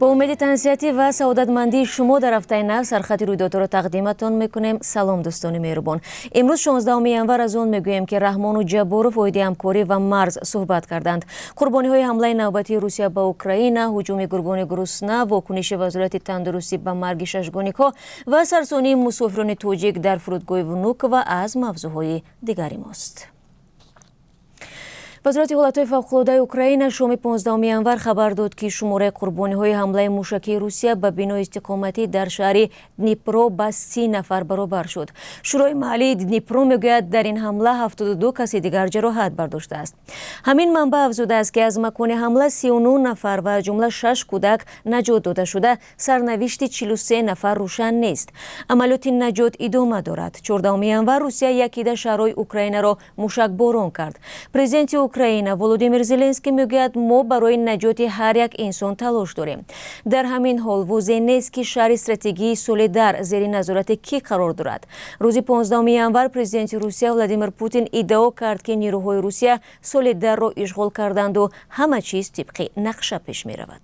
Бо умеди тансиҳатӣ ва саодатмандии шумо дар ҳафтаи нав сархати рӯйдодҳоро тақдиматон мекунем. Салом, дӯстони меҳрубон. Имрӯз 16 январ аз он мегӯем, ки Раҳмону Ҷабборов оиди ҳамкорӣ ва марз суҳбат карданд. Қурбониҳои ҳамлаи навбатии Русия ба Украина, ҳуҷуми гургони гурусна, вокуниши Вазорати тандурустӣ ба марги шашгоникҳо ва сарсонии мусофирони тоҷик дар фурудгоҳи Внуково аз мавзӯъҳои дигари мост. Вазорати ҳолатҳои фавқулодаи Украина шоми 15 январ хабар дод, ки шумораи қурбониҳои ҳамлаи мушакии Русия ба бинои истиқоматӣ дар шаҳри Днипро ба 30 нафар баробар шуд. Шӯрои маҳаллии Днипро мегӯяд, дар ин ҳамла 72 каси дигар ҷароҳат бардоштааст. Ҳамин манбаъ афзудааст, ки аз макони ҳамла 39 нафар ва аз ҷумла шаш кӯдак наҷот дода шуда, сарнавишти 43 нафар рӯшан нест. Амалиёти наҷот идома дорад. 14 январ Русия як ида шаҳрҳои Украинаро мушакборон кард. Президенти Украина Володимир Зеленский мегӯяд, мо барои наҷоти ҳар як инсон талош дорем. Дар ҳамин ҳол возеҳ нест, ки шаҳри стратегии Соледар зери назорати кӣ қарор дорад. Рӯзи 15 январ президенти Русия Владимир Путин иддао кард, ки нерӯҳои Русия Соледарро ишғол карданду ҳама чиз тибқи нақша пеш меравад.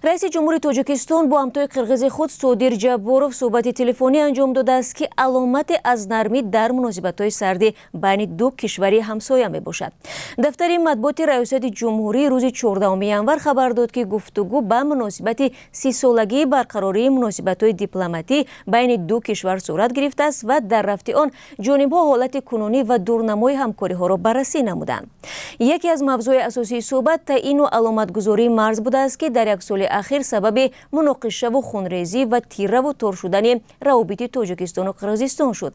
Раиси ҷумҳури Тоҷикистон бо ҳамтои қирғизи худ Содир Ҷабборов суҳбати телефонӣ анҷом додааст, ки аломате аз нармӣ дар муносибатҳои сарди байни ду кишвари ҳамсоя мебошад. Дафтари матбуоти Раёсати ҷумҳурӣ рӯзи 14 январ хабар дод, ки гуфтугӯ ба муносибати 30-солагии барқарории муносибатҳои дипломатӣ байни ду кишвар сурат гирифтааст ва дар рафти он ҷонибҳо ҳолати кунунӣ ва дурнамои ҳамкориҳоро баррасӣ намуданд. Яке аз мавзӯи асосии суҳбат таъину аломатгузории марз будааст, ки дар як соли ахир сабаби муноқишаву хунрезӣ ва тираву тор шудани равобити Тоҷикистону Қирғизистон шуд.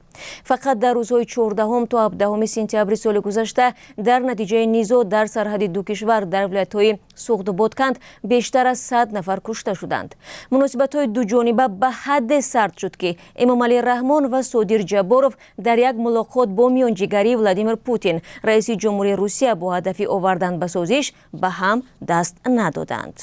Фақат дар рӯзҳои 14 то 17 сентябри соли гузашта дар натиҷаи низоъ дар сарҳади ду кишвар дар вилоятҳои Суғду Ботканд бештар аз 100 нафар кушта шуданд. Муносибатҳои дуҷониба ба ҳадде сард шуд, ки Эмомалӣ Раҳмон ва Содир Ҷабборов дар як мулоқот бо миёнҷигарии Владимир Путин, раиси ҷумҳурии Русия, бо ҳадафи овардан ба созиш ба ҳам даст надоданд.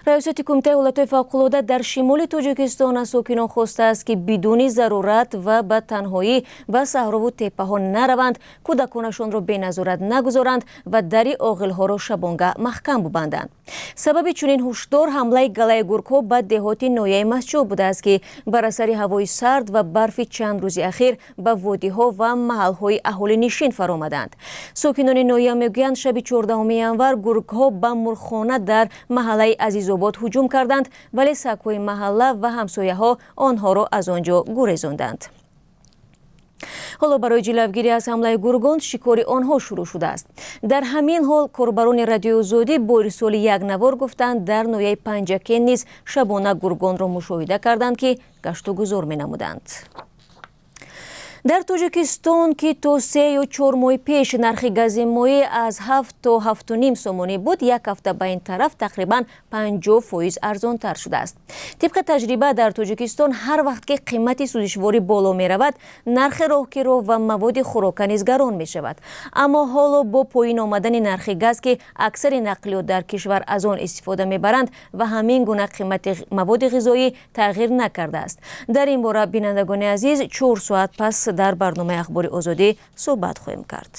Раёсати Кумитаи ҳолатҳои фавқулода дар шимоли Тоҷикистон аз сокинон хостааст, ки бидуни зарурат ва ба танҳоӣ ба саҳрову теппаҳо нараванд, кӯдаконашонро беназорат нагузоранд ва дари оғилҳоро шабонга маҳкам бубанданд. Сабаби чунин ҳушдор ҳамлаи галаи гургҳо ба деҳоти ноҳияи Мастчоҳ будааст, ки бар асари ҳавои сард ва барфи чанд рӯзи ахир ба водиҳо ва маҳалҳои аҳолинишин фаромаданд. Сокинони ноҳия мегӯянд, шаби 14 январ гургҳо ба мурғхона дар маҳаллаи Азизобод ҳуҷум карданд, вале сагҳои маҳалла ва ҳамсояҳо онҳоро аз он ҷо гурезонданд. Ҳоло барои ҷилавгирӣ аз ҳамлаи гургон шикори онҳо шурӯъ шудааст. Дар ҳамин ҳол корбарони Радиои Озодӣ бо ирсоли як навор гуфтанд, дар ноҳияи Панҷакент низ шабона гургонро мушоҳида карданд, ки гашту гузор менамуданд. Дар Тоҷикистон, ки то 3 ё 4 моҳи пеш нархи гази моеъ аз 7 то 7,5 сомонӣ буд, як ҳафта ба ин тараф тақрибан 50% арзонтар шудааст. Тибқи таҷриба, дар Тоҷикистон ҳар вақт ки қимати сӯзишворӣ боло меравад, нархи роҳкиро ва маводи хӯрока низ гарон мешавад. Аммо ҳоло бо поин омадани нархи газ, ки аксари нақлиёт дар кишвар аз он истифода мебаранд, ва ҳамин гуна қимати маводи ғизоӣ тағйир накардааст. Дар ин бора, бинандагони азиз, 4 соат пас дар барномаи Ахбори Озодӣ суҳбат хоҳем кард.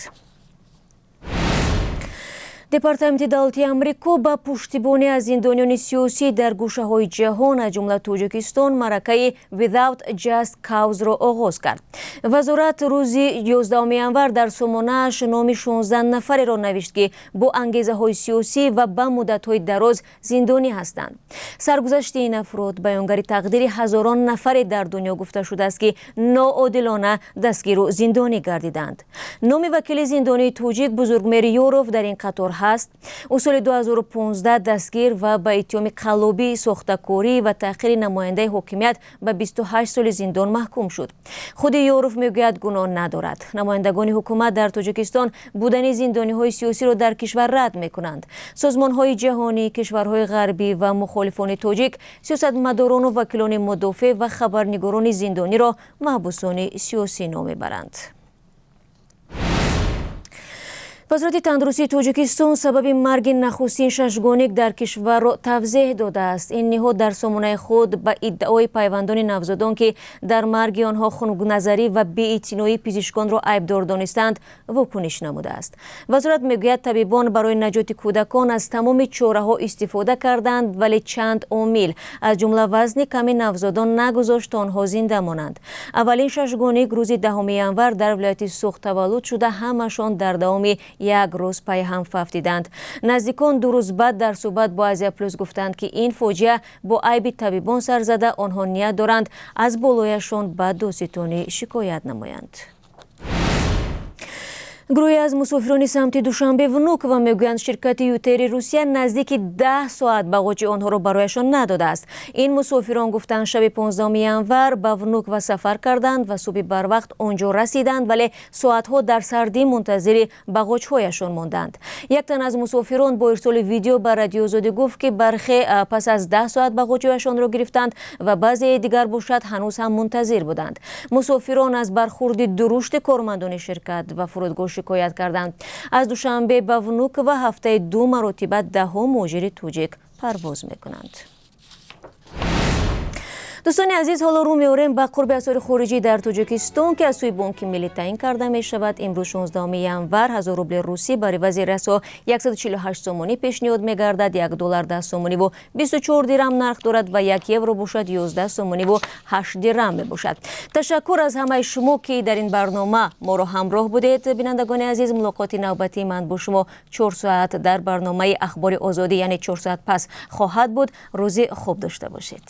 Департаменти давлатии Амрико ба пуштибонӣ аз зиндониёни сиёсӣ дар гӯшаҳои ҷаҳон, аз ҷумла Тоҷикистон, маъракаи Without Just Cause-ро оғоз кард. Вазорат рӯзи 11 январ дар сомонааш номи 16 нафареро навишт, ки бо ангезаҳои сиёсӣ ва ба муддатҳои дароз зиндонӣ ҳастанд. Саргузашти ин афрод баёнгари тақдири ҳазорон нафаре дар дунё гуфта шудааст, ки ноодилона дастгиру зиндонӣ гардиданд. Номи вакили зиндонии тоҷик Бузургмеҳр Ёров дар ин қатор ҳаст. Ӯ соли 2015 дастгир ва ба иттиҳоми қаллобӣ, сохтакорӣ ва таҳқири намояндаи ҳокимият ба 28 соли зиндон маҳкум шуд. Худи Ёров мегӯяд, гуноҳ надорад. Намояндагони ҳукумат дар Тоҷикистон будани зиндониҳои сиёсиро дар кишвар рад мекунанд. Созмонҳои ҷаҳонӣ, кишварҳои ғарбӣ ва мухолифони тоҷик сиёсатмадорону вакилони мудофеъ ва хабарнигорони зиндониро маҳбусони сиёсӣ ном мебаранд. Вазорати тандурустии Тоҷикистон сабаби марги нахустин шашгоник дар кишварро тавзеҳ додааст. Ин ниҳод дар сомонаи худ ба иддаои пайвандони навзодон, ки дар марги онҳо хунукназарӣ ва беэътиноии пизишконро айбдор донистанд, вокуниш намудааст. Вазорат мегӯяд, табибон барои наҷоти кӯдакон аз тамоми чораҳо истифода карданд, вале чанд омил, аз ҷумла вазни ками навзодон, нагузошт то онҳо зинда монанд. Аввалин шашгоник рӯзи 10 январ дар вилояти Суғд таваллуд шуда, ҳамашон дар давоми як рӯз пайҳам фавтиданд. Наздикон 2 рӯз баъд дар суҳбат бо Азия Плюс гуфтанд, ки ин фоҷиа бо айби табибон сар зада, онҳо ният доранд аз болояшон ба додситонӣ шикоят намоянд. Гурӯҳе аз мусофирони самти Душанбе Внуково мегӯянд, ширкати ЮТэйри Русия наздики 10 соат бағоҷи онҳоро барояшон надодааст. Ин мусофирон гуфтанд, шаби 15 январ ба Внуково сафар карданд ва субҳи барвақт он ҷо расиданд, вале соатҳо дар сардӣ мунтазири бағоҷҳояшон монданд. Як тан аз мусофирон бо ирсоли видео ба Радиои Озодӣ гуфт, ки бархе пас аз 10 соат бағоҷҳояшонро гирифтанд ва баъзеи дигар бошад, ҳанӯз ҳам мунтазир буданд. Мусофирон аз бархурди дурушти кормандони ширкат ва фурудгоҳ шикоят карданд. Аз Душанбе ба Внуково ҳафтаи ду маротиба даҳҳо муҳоҷири тоҷик парвоз мекунанд. Дӯстони азиз, ҳоло рӯ меорем ба қурби асъори хориҷӣ дар Тоҷикистон, ки аз сӯи Бонки Миллӣ таъин карда мешавад. Имрӯз, 16 январ, 1000 рубли русӣ бар ивази расо 148 сомонӣ пешниҳод мегардад. 1 доллар 10 сомониву 24 дирам нарх дорад ва 1 евро бошад, 11 сомониву 8 дирам мебошад. Ташаккур аз ҳамаи шумо, ки дар ин барнома моро ҳамроҳ будед. Бинандагони азиз, мулоқоти навбатии ман бо шумо 4 соат дар барномаи Ахбори Озодӣ, яъне 4 соат пас хоҳад буд. Рӯзи хуб дошта бошед.